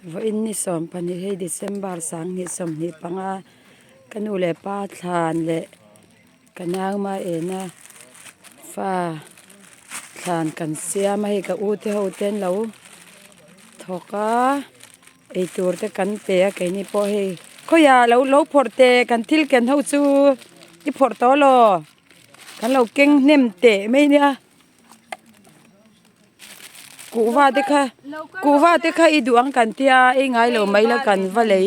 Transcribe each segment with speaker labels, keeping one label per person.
Speaker 1: Vawiin ni 12 hei December 2025 ka nu leh pa thlan leh ka nauma ena fa thlan kan siam a hei ka u te ho te an lo thawk a eitur te kan pe a keini pawh hei khawiah lo lo phawrh teh kan thil ken ho chu i phawrh tawh alaw kan lo keng hnem teh mai nia. Kuhva te kha kuhva te kha i duh ang kan tia ei ngai lo mai la kan va lei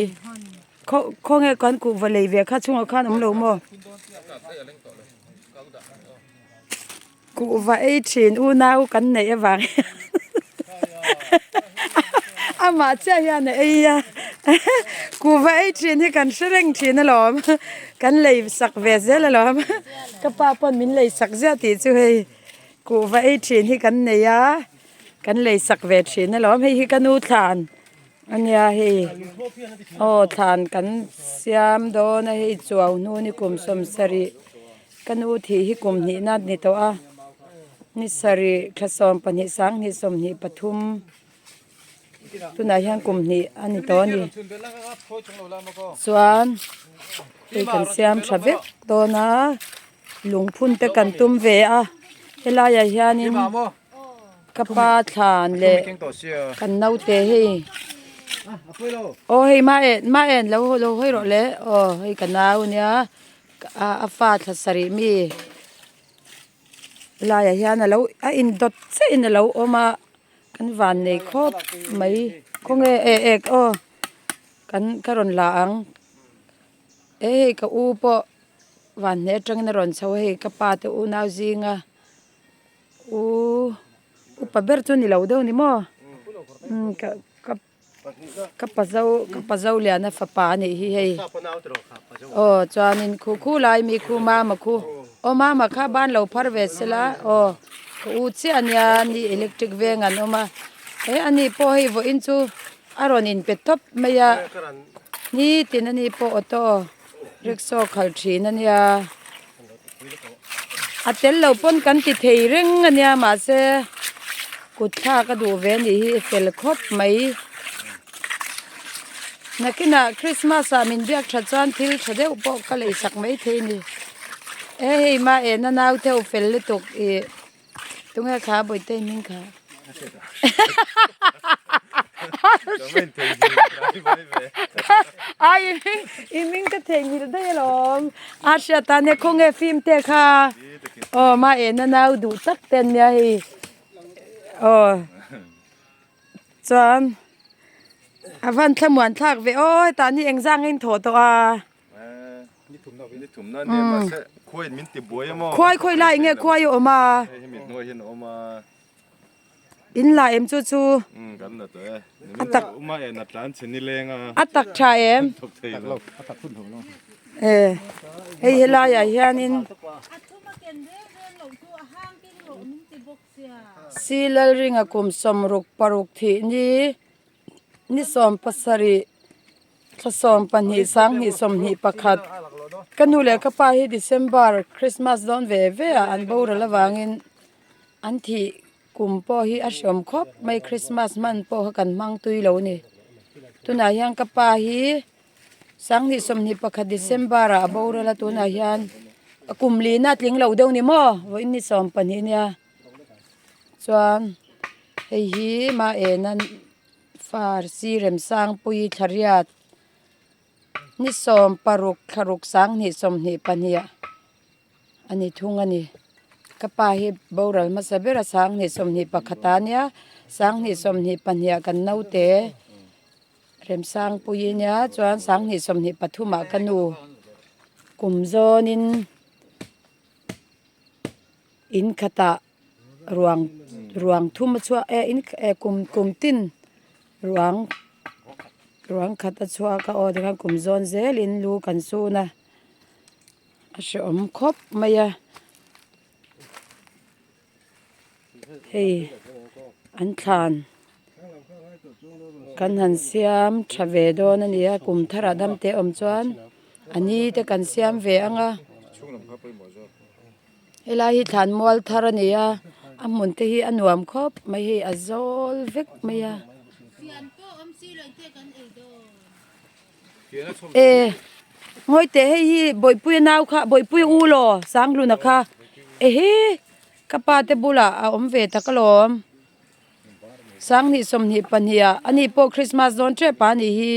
Speaker 1: khaw khawnge kan kuhva lei ve kha chhungah khan awm lo maw kuhva ei thin unau kan neih avang hian amah chiah hian a ei a kuhva ei thin hi kan hre reng thin alawm kan lei sak ve zel alawm ka pa pawn min lei sak ziah tih chu hei. Kuhva ei thin hi kan nei a, kan lei sak ve thin alawm hei hi ka nu thlan a nia hei aw thlan kan siam dawn a hei chuau hnu ni kum sawmsarih ka nu thih hi kum hnihna a ni tawh a ni sarih thla 12 sanghnih 23 tunah hian kum hnih a ni tawh a ni chuan hei kan siam tha vek dawn a. Lungphun te kan tum ve a helaiah hianin ka pa thlan leh kan naute hei aw hei ma en ma en lo lo hawi rawh le aw hei ka nau ania a fa thla sarih mi helaiah hian alo a indawt chiah in alo awm a kan van nei khawp mai khawnge eh eh aw kan ka rawn la ang e hei ka u pawh. Vanhne atangin a rawn chho a hei ka pa te unau zinga u upa ber chu ni lo deuh ni maw umm ka ka ka pa zo ka pa zo liana fapa a nih hi hei aw chuanin khu khu lai mi khu mama khu aw mama kha ban lo phar ve sela aw ka u chiah ania ni electric veng an awm a he ani pawh hei vawiin chu a rawn inpe tawp mai a nitin ani pawh auto. Rickshaw khalh thin a nia a tel lo pawn kan ti thei reng a nia mahse kut thlak a duh ve a nih hi a fel khawp mai nakinah christmas ah min biak that chuan thil tha deuh pawh ka lei sak mai thei a ni e hei ma ena nau theuh fel lutuk ih. Tunge kha Bawihte hming kha? Ai i hming i hming ka theihnghilh daih alawm. A hriat tan e khawnge film te kha aw ma ena nau duh tak te an nia hei aw chuan a van thlamuan thlak ve aw hetah ni engzang a inthawh tawh a. Khuai khawi lai nge khuai a awm a in la em chu chu a tak a tak tha em e hei helai ah hianin Silalringa kum 66 thih ni ni 17. Thla 12 20 21 ka nu leh ka pa hi December Christmas dawn ve ve ah an boral avangin an thih kum pawh hi a hreawm khawp mai Christmas hman pawh kha kan hmang tui lo a ni tunah hian ka pa hi 2021 December ah a boral a tunah hian kum lihna a tling lo deuh a ni maw vawiin ni 12 ania chuan hei hi mah ena. Farsi Remsangpui Thlariat ni 16 thlaruk 20 22 a ni thung a ni. Ka pa hi boral hmasa ber a 2021 a nia 2022 ah kan naute Remsangpui nia chuan 2023 ah ka nu kum zawnin in khatah. Ruang ruang thum a chhuak e in eh kum kum tin ruang ruang khat a chhuak a aw tikhan kum zawn zelin lu kan sun a a hrehawm khawp mai a hei an thlan kan han siam tha ve dawn a ni a kum tharah dam te awm chuan a ni te kan siam ve ang a. Helai hi thlan mual thar a ni a a hmun te hi a nuam khawp mai hei a zawl vek mai a. E ngawi teh hei hi bawihpuia nau kha bawihpuia u law Sangluna kha ehe ka pa te bulah a awm ve tak alawm 2022 ah ani pawh Christmas dawn tep a nih hi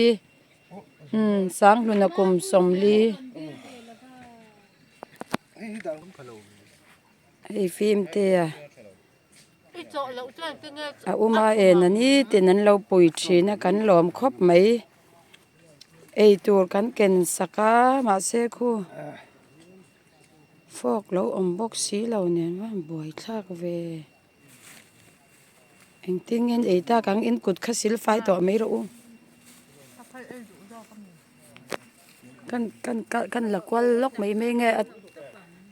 Speaker 1: umm Sangluna kum 40. Hei fim te a a awm a en a ni tin an lo pui thin a kan lawm khawp mai eitur kan ken sak a mahse khu fork lo awm bawk si lo nen va han buai thlak ve engtin nge an ei tak ang in kut kha sil fai tawh mai rawh u kan kan kan la kual lawk mai mai nge a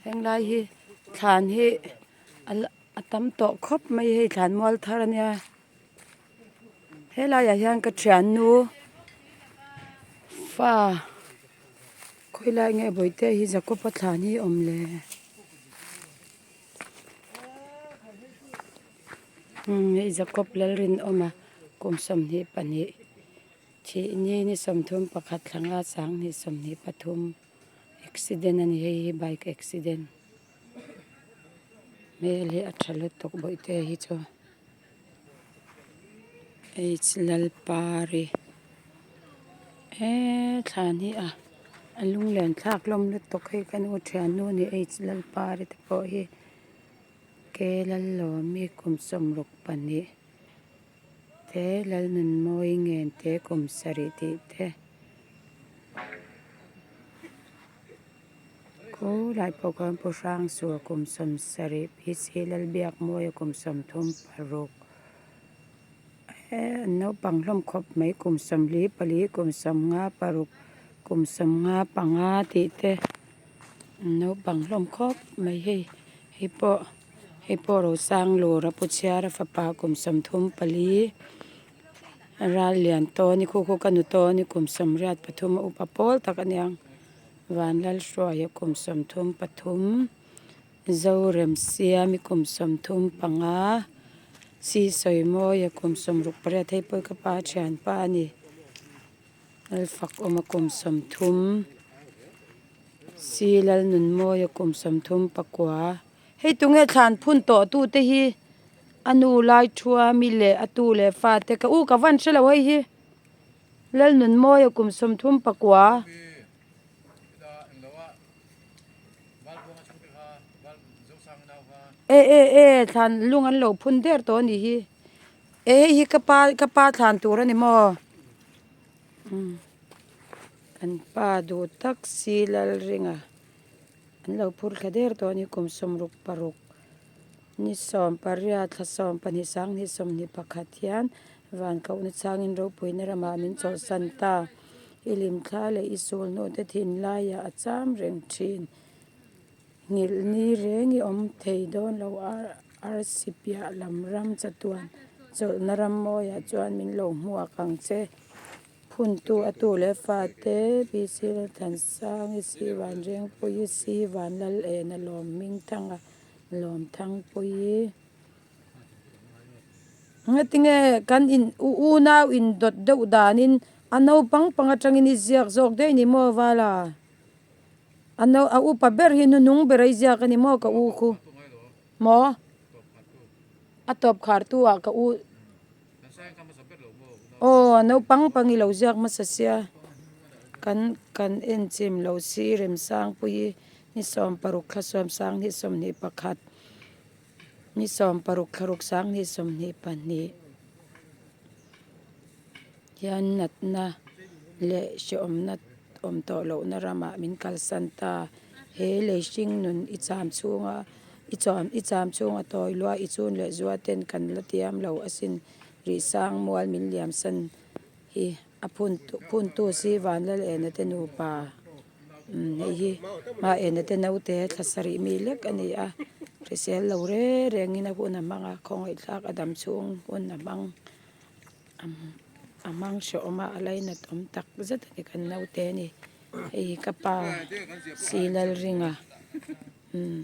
Speaker 1: henglai hi thlan hi a tam tawh khawp mai hei thlan mual thar a nia helaiah hian ka thiannu fa khawilai nge bawihte hi Jacob-a thlan hi a awm le. Hei Jacob Lalrinawma kum 22 thih ni ni 31 thlanga 2023 accident a ni hei hi bike accident hmel hi a tha lutuk bawihte hi chu H Lalpari eee thlan hi a a lunglen thlak hlawm lutuk hei ka nu thiannu a ni H Lalpari te pawh hi ke Lallawmi kum 62 te Lalnunmawi ngen te kum sarih tih te. Khulai pawh khan Pu Hrangsur kum 70 PC Lalbiakmawia kum 36 eee an naupang hlawm khawp mai kum 44 kum 56 kum 55 tih te an naupang hlawm khawp mai hei hei pawh hei pawh Rosanglura Pu Chhiara fapa kum 34. Ral lian tawn i khu khu ka nu tawn i kum 83 a upa pawl tak a niang Vanlalhruaia kum 33 Zoremsiam i kum 35 Sisawimawia kum 68 hei pawh hi ka pa thianpa a ni Lalfakawma kum 30 Silalnunmawia kum 34 hei tunge thlan phun tawh tute hi. A nu lai thua mi leh a tu leh fa te ka u ka van hre lo hei hi Lalnunmawia kum 34. E e e thlan lung an lo phun der tawh a nih hi e hei hi ka pa ka pa thlan tur a ni maw umm kan pa duh tak si Lalringa an lo phur thla der tawh a ni kum 66. Ni 18 thla 12 sang 21 hian van kohna changin ropuina ramah min chawlhsan ta. I hlimthla leh i sulhnute thinlaiah a cham reng thin. Nghilh ni reng i awm thei dawn lo arsi piah lam ram chatuan chawlhna ram mawiah chuan min lo hmuak ang che. Phuntu a tu leh fate BC Lalthansang, I C Vanrengpui, I C Vanlalena Lawm Hmingthanga Lawmthangpuii. Ngatinge kan in unau in dawt deuh danin a naupang pang atangin i ziak zawk daih ni maw Vala? A no a upa ber hi hnunung ber a i ziak a ni maw ka u khu? Maw? A tawp khartu ah ka u Aw a naupang pang i lo ziak hmasa sia kan kan en chim lo si Remsangpuii ni 16 thla 10 21 ni 16 thla ruk 2022 hian natna leh hrehawmna awm tawh lohna ramah min kalsan ta he lei hring nun i cham chhunga i cham i cham chhunga tawi lua i chhun leh zua ten kan la tiam lo asin rih sang mual min liam san hi a phun phuntu si Vanlalena te nupa. Umm hei hi hmaena te naute thla sarih mi lek a ni a hrisel lo reng rengin a hun a hmang a khawngaihthlak a dam chhung hun a hmang a hmang hrehawm a a lainat awm tak zet a ni kan naute a ni hei hi ka pa si Lalringa umm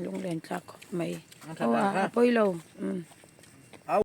Speaker 1: lunglen thlak khawp mai aw a pawi lo umm.